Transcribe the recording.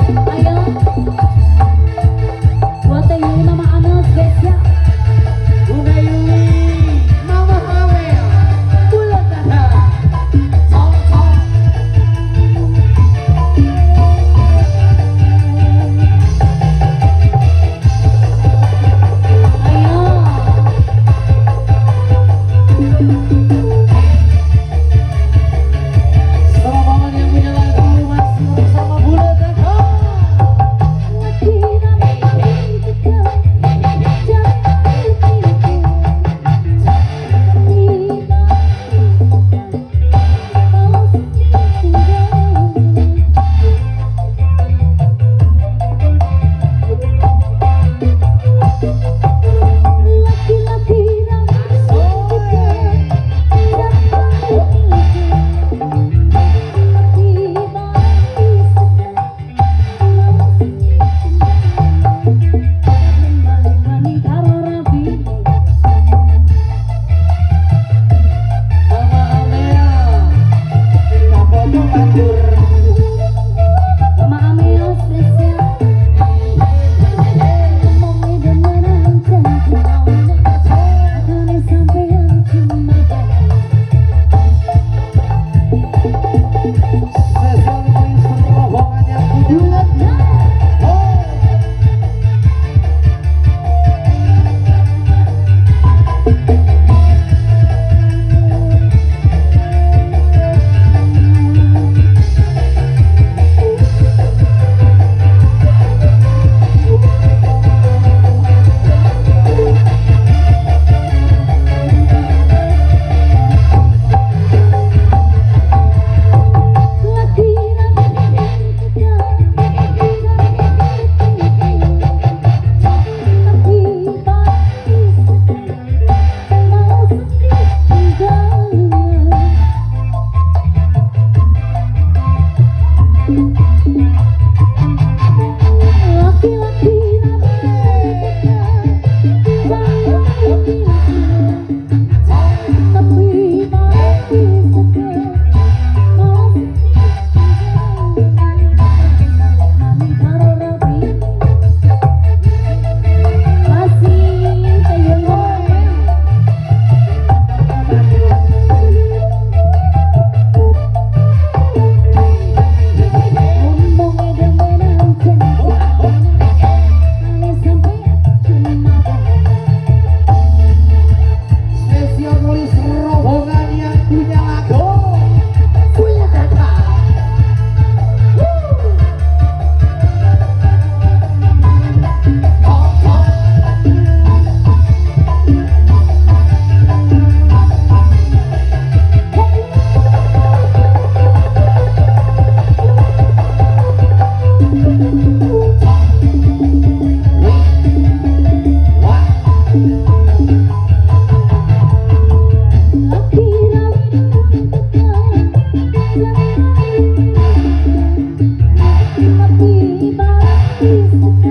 Ayo. Buat Teh Yuli, Mama Amel spesial. Bunda Yuli, Mama Amel, Bulan Dada. Song song. Ayo. Rombongan yang punya lagu masih bersama Bulan Dada. Lagi rame kita, jangan tipu. Tapi mau tinggal. Laki-laki rame kita, jangan tipu. Tapi mau tinggal. Karo rabi. Mama Amel, Kapopo Banjur. Mama Amel spesial. Ngomongnya demenan cantik. Makanya sampean cuma Spesial nulis rombongan yang punya lagu. Oh. Lagi rame kita, tapi pasti mau sedih tinggal. Laki-laki rame kita, jangan tipu. Tapi mati sedih, mau sedih tinggal. Karo rabi. Masih Teh Yuli, Mama Amel. Ngomongnya demenan cantik. Aneh sampai cuma Spesial nulis rombongan yang punya lagu. Punya data. Song song. Wah. Laki rame kita, jangan. Tapi pasti